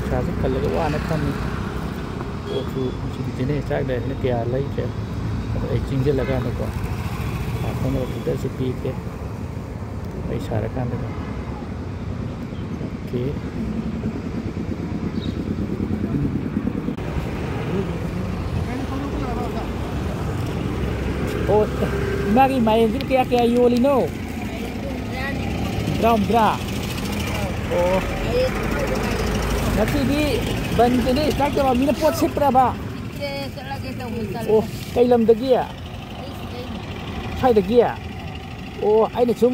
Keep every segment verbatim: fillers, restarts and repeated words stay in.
ꯄꯩꯁꯥꯁꯨ ꯈꯜꯂꯒ ꯋꯥꯅ ꯐꯝꯃꯤ꯫ ꯄꯣꯠꯁꯨ ꯉꯁꯤꯗꯤ ꯖꯦꯅꯦꯔꯦꯜ ꯏꯁꯇꯥꯏꯜ ꯂꯩꯔꯅꯤꯅ ꯀꯌꯥ ꯂꯩꯗ꯭ꯔꯦ꯫ ꯑꯗꯣ ꯑꯩ ꯆꯤꯡꯁꯤꯜꯂꯀꯥꯟꯗꯀꯣ, ꯄꯥꯐꯣꯔ ꯈꯤꯇꯁꯨ ꯄꯤꯒꯦ꯫ ꯑꯩ ꯁꯥꯔꯀꯥꯟꯗꯀꯣ꯫ ꯑꯣꯀꯦ꯫ ꯑꯣ, ꯏꯃꯥꯒꯤ ꯃꯥꯏꯔꯦꯟꯁꯤꯕꯨ ꯀꯌꯥ ꯀꯌꯥ ꯌꯣꯜꯂꯤꯅꯣ? ꯇꯔꯥꯍꯨꯝꯗ꯭ꯔꯥ? ꯑꯣ꯫ ꯉꯁꯤꯗꯤ ꯕꯟꯁꯤꯅ ꯏꯁꯇꯥꯔꯠ ꯇꯧꯔꯃꯤꯅ ꯄꯣꯠ ꯁꯤꯠꯄ꯭ꯔꯕ? ꯁꯤꯠꯇ꯭ꯔꯦ, ꯆꯠꯂꯒꯦ ꯇꯧꯕꯅꯤ, ꯇꯜꯂꯦ꯫ ꯑꯣ, ꯀꯩ ꯂꯝꯗꯒꯤ? ꯑꯩ ꯁꯤꯗꯩꯅꯦ꯫ ꯁ꯭ꯋꯥꯏꯗꯒꯤ? ꯑꯣ, ꯑꯩꯅ ꯁꯨꯝ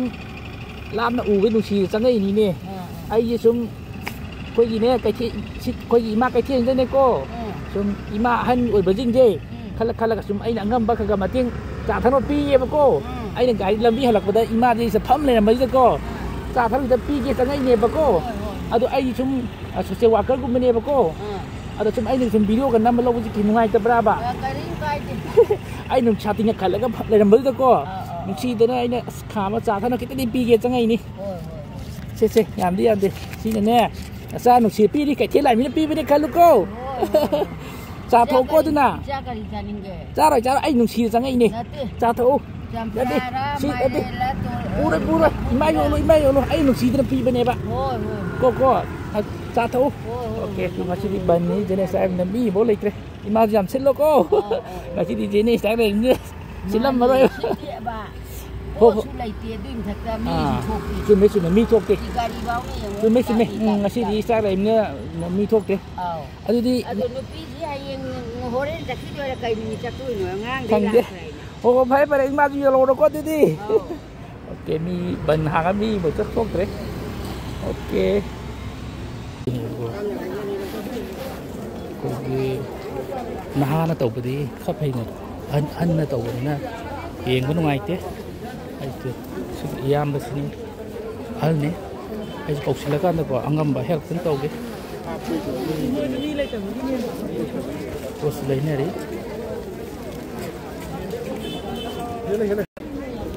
ꯂꯥꯞꯅ ꯎꯕꯩ ꯅꯨꯡꯁꯤꯗ ꯆꯪꯉꯛꯏꯅꯤꯅꯦ꯫ ꯑꯥ, ꯑꯥ꯫ ꯑꯩꯁꯦ ꯁꯨꯝ ꯑꯩꯈꯣꯏꯒꯤꯅꯦ, ꯀꯩꯊꯦꯜ, ꯁꯤ ꯑꯩꯈꯣꯏꯒꯤ ꯏꯃꯥ ꯀꯩꯊꯦꯜꯁꯤꯗꯅꯦꯀꯣ, ꯎꯝ꯫ ꯁꯨꯝ ꯏꯃꯥ ꯑꯍꯟ ꯑꯣꯏꯕꯁꯤꯡꯁꯦ ꯎꯝ꯫ ꯈꯜꯂ ꯈꯜꯂꯒ ꯁꯨꯝ ꯑꯩꯅ ꯑꯉꯝꯕ ꯈꯔ ꯈꯔ ꯃꯇꯦꯡ, ꯆꯥ ꯊꯛꯅꯕ ꯄꯤꯌꯦꯕꯀꯣ꯫ ꯎꯝ꯫ ꯑꯩꯅ ꯒꯥꯔꯤ ꯂꯝꯕꯤ ꯍꯜꯂꯛꯄꯗ ꯏꯃꯥꯁꯦ ꯁꯤꯗ ꯐꯝ ꯂꯩꯔꯝꯕꯁꯤꯗꯀꯣ, ꯑꯥ꯫ ꯆꯥ ꯊꯛꯅꯕ ꯄꯤꯒꯦ ꯆꯪꯉꯛꯏꯅꯦꯕꯀꯣ꯫ ꯍꯣꯏ, ꯍꯣꯏ꯫ ꯑꯗꯣ ꯑꯩ ꯁꯨꯝ, ꯑ, ꯁꯣꯁꯦꯜ ꯋꯥꯔꯀꯔꯒꯨꯝꯕꯅꯦꯕꯀꯣ꯫ ꯑꯥ꯫ ꯑꯗꯣ ꯁꯨꯝ ꯑꯩꯅ ꯁꯨꯝ ꯚꯤꯗꯤꯑꯣꯒ ꯅꯝꯕ ꯂꯧꯕꯁꯦ ꯀꯤ ꯅꯨꯡꯉꯥꯏꯇꯕ꯭ꯔꯥꯕ? ꯑ, ꯀꯔꯤꯝ ꯀꯥꯏꯗꯦ꯫ ꯑꯩ ꯅꯨꯡꯁꯥ ꯇꯤꯡꯉ ꯈꯜꯂꯒ ꯐꯝ ꯂꯩꯔꯝꯕꯗꯨꯗꯀꯣ, ꯑꯥ, ꯑꯥ, ꯑꯥ꯫ ꯅꯨꯡꯁꯤꯗꯅ ꯑꯩꯅ, "ꯑꯁ, ꯈꯥ ꯑꯃ ꯆꯥ ꯊꯛꯅ ꯈꯤꯇꯗꯤ ꯄꯤꯒꯦ ꯆꯪꯉꯛꯏꯅꯤ"꯫ ꯍꯣꯏ, ꯍꯣꯏ, ꯍꯣꯏ꯫ ꯁꯦ, ꯁꯦ, ꯌꯥꯝꯗꯤ ꯌꯥꯝꯗꯦ꯫ ꯁꯤꯅꯅꯦ, ꯅꯆꯥ ꯅꯨꯡꯁꯤ ꯄꯤꯔꯤ, ꯀꯩꯊꯦꯜ ꯂꯥꯛꯃꯤꯅ ꯄꯤꯕꯅꯦ ꯈꯜꯂꯨꯀꯣ꯫ ꯍꯣꯏ, ꯍꯣꯏ, ꯍꯣꯏ꯫ ꯆꯥ ꯏꯆꯥ ꯊꯛꯎꯀꯣ ꯀꯔꯤ, ꯑꯗꯨꯅ꯫ ꯏꯆꯥ ꯀꯔꯤ ꯆꯥꯅꯤꯡꯒꯦ? ꯆꯥꯔꯣꯏ, ꯆꯥꯔꯣꯏ, ꯑꯩ ꯅꯨꯡꯁꯤꯗ ꯆꯪꯉꯛꯏꯅꯦ꯫ ꯅꯠꯇꯦ꯫ ꯆꯥ ꯊꯛꯎ꯫ ꯅꯠꯇꯦ, ꯆꯝꯄ꯭ꯔꯥꯔ, ꯁꯤ ꯅꯠꯇꯦ꯫ ꯃꯥꯏꯔꯦꯜꯂ, ꯇꯣ-, ꯄꯨꯔꯣꯏ, ꯄꯨꯔꯣꯏ꯫ ꯏꯃꯥ ꯌꯣꯜꯂꯨ, ꯏꯃꯥ ꯌꯣꯜꯂꯨ꯫ ꯑꯩ ꯅꯨꯡꯁꯤꯗꯅ ꯄꯤꯕꯅꯦꯕ꯫ ꯍꯣꯏ, ꯍꯣꯏ, ꯍꯣꯏ꯫ ꯀꯣ, ꯀꯣ꯫ ꯑ, ꯆꯥ ꯊꯛꯎ꯫ ꯍꯣꯏ, ꯍꯣꯏ, ꯑꯣꯀꯦ, ꯍꯣꯏ꯫ ꯉꯁꯤꯗꯤ ꯕꯟꯅꯤ, ꯖꯦꯅꯦꯁ ꯍꯥꯏꯕꯅ ꯃꯤ ꯐꯥꯎ ꯂꯩꯇ꯭ꯔꯦ꯫ ꯏꯃꯥꯁꯨ ꯌꯥꯝ ꯁꯤꯠꯂꯣꯀꯣ꯫ ꯑꯣ, ꯑꯣ, ꯑꯣ꯫ ꯉꯁꯤꯗꯤ ꯖꯦꯅꯦꯁ ꯍꯥꯏꯕꯅ ꯁꯤꯠꯂꯝꯃꯔꯣꯏ꯫ ꯃꯥꯅꯦ, ꯁꯤꯠꯇꯦꯕ꯫ ꯍꯣ, ꯍꯣ꯫ ꯄꯣꯠꯁꯨ ꯂꯩꯇꯦ, ꯑꯗꯨꯏ ꯃꯊꯛꯇ ꯃꯤꯁꯨ ꯑꯥ, ꯊꯣꯛꯇꯦ꯫ ꯆꯨꯝꯃꯦ, ꯆꯨꯝꯃꯦ, ꯃꯤ ꯊꯣꯛꯇꯦ꯫ ꯁꯤ ꯒꯥꯔꯤ ꯐꯥꯎꯅ ꯌꯦꯡꯉꯣ, ꯆꯨꯝꯃꯦ, ꯆꯨꯝꯃꯦ꯫ ꯒꯥꯔꯤ ꯎꯝ, ꯂꯥꯛ-, ꯉꯁꯤꯗꯤ ꯂꯥꯛ-, ꯏꯁꯇꯥꯔ ꯂꯩꯕꯅꯤꯅ ꯃꯤ ꯊꯣꯛꯇꯦ꯫ ꯑꯥꯎ꯫ ꯑꯗꯨꯗꯤ ꯑꯗꯣ ꯅꯨꯄꯤꯁꯤ ꯍꯌꯦꯡ ꯍꯣꯔꯦꯟ ꯆꯠꯈꯤꯗꯣꯏꯔꯥ ꯀꯩ ꯅꯨꯃꯤꯠ ꯆꯠꯇꯣꯏꯅꯣ? ꯑꯉꯥꯡꯗꯩ ꯈꯪꯗꯦ꯫ ꯂꯥꯛꯄ꯭ꯔꯥ ꯍꯥꯏꯅ꯫ ꯍꯣ, ꯍꯣ, ꯐꯔꯦ, ꯐꯔꯦ, ꯏꯃꯥꯁꯨ ꯌꯧꯔꯛꯑꯣꯀꯣ ꯑꯗꯨꯗꯤ꯫ ꯑꯥꯎ꯫ ꯑꯣꯀꯦ, ꯃꯤ ꯕꯟ ꯍꯥꯡꯉ ꯃꯤ ꯑꯃꯐꯥꯎ ꯆꯠꯊꯣꯛꯇ꯭ꯔꯦ꯫ ꯑꯣꯀꯦ꯫ ꯑꯩꯈꯣꯏꯒꯤ ꯅꯍꯥꯅ ꯇꯧꯕꯗꯤ ꯈꯔ ꯐꯩꯅꯦ, ꯑꯍꯟ, ꯑꯍꯟꯅ ꯇꯧꯕꯅꯤꯅ ꯌꯦꯡꯕ ꯅꯨꯡꯉꯥꯏꯇꯦ꯫ ꯑꯩꯁꯦ ꯁꯤ ꯏꯌꯥꯝꯕꯁꯤꯅꯤ, ꯑꯍꯜꯅꯤ꯫ ꯑꯩꯁꯨ ꯀꯧꯁꯤꯜꯂꯀꯥꯟꯗꯀꯣ ꯑꯉꯝꯕ ꯍꯦꯜꯞ ꯑꯗꯨꯝ ꯇꯧꯒꯦ꯫ ꯄꯣꯠꯁꯨ ꯂꯩꯅꯔꯤ꯫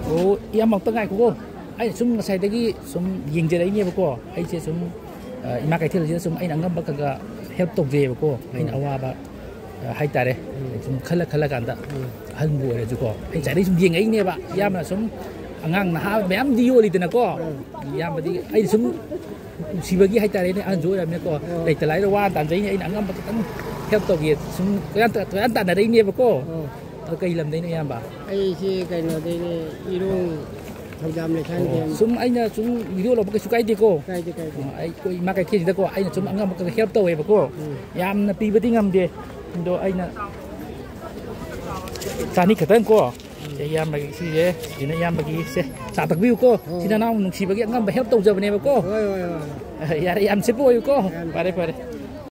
ꯑꯣ, ꯏꯌꯥꯝꯕ ꯑꯝꯇ ꯉꯥꯏꯈꯣꯀꯣ꯫ ꯑꯩꯅ ꯁꯨꯝ ꯉꯁꯥꯏꯗꯒꯤ ꯁꯨꯝ ꯌꯦꯡꯖꯔꯛꯏꯅꯦꯕꯀꯣ꯫ ꯑꯩꯁꯦ ꯁꯨꯝ ꯑ, ꯏꯃꯥ ꯀꯩꯊꯦꯜꯁꯤꯗ ꯁꯨꯝ ꯑꯩꯅ ꯑꯉꯝꯕ ꯈꯔ ꯈꯔ help ꯇꯧꯖꯩꯕꯀꯣ꯫ ꯑꯩꯅ ꯎꯝ꯫ ꯑꯋꯥꯕ, ꯑ, ꯍꯥꯏꯇꯥꯔꯦ꯫ ꯎꯝ꯫ ꯁꯨꯝ ꯈꯜꯂ ꯈꯜꯂ ꯀꯥꯟꯗ ꯎꯝ꯫ ꯑꯍꯟꯕꯨ ꯑꯣꯏꯔꯁꯨꯀꯣ꯫ ꯑꯩ ꯉꯁꯥꯏꯗꯩ ꯁꯨꯝ ꯌꯦꯡꯉꯛꯏꯅꯦꯕ꯫ ꯎꯝ꯫ ꯏꯌꯥꯝꯕꯅ ꯁꯨꯝ ꯑꯉꯥꯡ ꯅꯍꯥ ꯃꯌꯥꯝꯗꯤ ꯌꯣꯜꯂꯤꯗꯅꯀꯣ꯫ ꯎꯝ꯫ ꯏꯌꯥꯝꯕꯗꯤ ꯑꯩ ꯁꯨꯝ ꯅꯨꯡꯁꯤꯕꯒꯤ ꯍꯥꯏꯇꯥꯔꯦꯅꯦ, ꯑꯍꯟꯁꯨ ꯑꯣꯏꯔꯕꯅꯤꯅꯀꯣ꯫ ꯎꯝ꯫ ꯂꯩꯇ ꯂꯥꯏꯔ ꯋꯥꯅ ꯇꯥꯟꯖꯩꯅꯦ꯫ ꯑꯩꯅ ꯑꯉꯝꯕ ꯈꯤꯇꯪ help ꯇꯧꯒꯦ꯫ ꯁꯨꯝ ꯀꯣꯏꯇꯥꯟ ꯇꯥꯟꯅꯔꯛꯏꯅꯦꯕꯀꯣ꯫ ꯎꯝ꯫ ꯑꯗꯣ ꯀꯩ ꯂꯝꯗꯩꯅꯣ ꯏꯌꯥꯝꯕ? ꯑꯩꯁꯤ ꯀꯩꯅꯣꯗꯩꯅꯦ, ꯏꯔꯣꯡ ꯊꯧꯖꯥꯝ ꯂꯩꯁꯥꯡꯊꯦꯝ꯫ ꯑꯣ, ꯁꯨꯝ ꯑꯩꯅ ꯁꯨꯝ video ꯂꯧꯕ ꯀꯩꯁꯨ ꯀꯥꯏꯗꯦꯀꯣ? ꯀꯥꯏꯗꯦ, ꯀꯥꯏꯗꯦ꯫ ꯑꯣ, ꯑꯩ, ꯑꯩꯈꯣꯏ ꯏꯃꯥ ꯀꯩꯊꯦꯜꯁꯤꯗꯀꯣ, ꯑꯩꯅ ꯁꯨꯝ ꯑꯉꯝꯕ ꯈꯔ help ꯇꯧꯋꯦꯕꯀꯣ꯫ ꯎꯝ꯫ ꯌꯥꯝꯅ ꯄꯤꯕꯗꯤ ꯉꯝꯗꯦ, ꯑꯗꯣ ꯑꯩꯅ ꯆꯥꯅꯤ ꯈꯛꯇꯪ ꯀꯣ꯫ ꯁꯦ, ꯏꯌꯥꯝꯕꯒꯤ ꯁꯤꯁꯦ, ꯁꯤꯅ ꯏꯌꯥꯝꯕꯒꯤ ꯁꯦ, ꯆꯥ ꯊꯛꯄꯤꯌꯨꯀꯣ꯫ ꯑꯣ꯫ ꯁꯤ ꯅꯅꯥꯎ ꯅꯨꯡꯁꯤꯕꯒꯤ ꯑꯉꯝꯕ help ꯇꯧꯖꯕꯅꯦꯕꯀꯣ꯫ ꯍꯣꯏ, ꯍꯣꯏ, ꯍꯣꯏ꯫ ꯌꯥꯔꯦ, ꯌꯥꯝ ꯁꯤꯠꯄ ꯑꯣꯏꯌꯨꯀꯣ꯫ ꯌꯥꯝ ꯐꯔꯦ, ꯐꯔꯦ꯫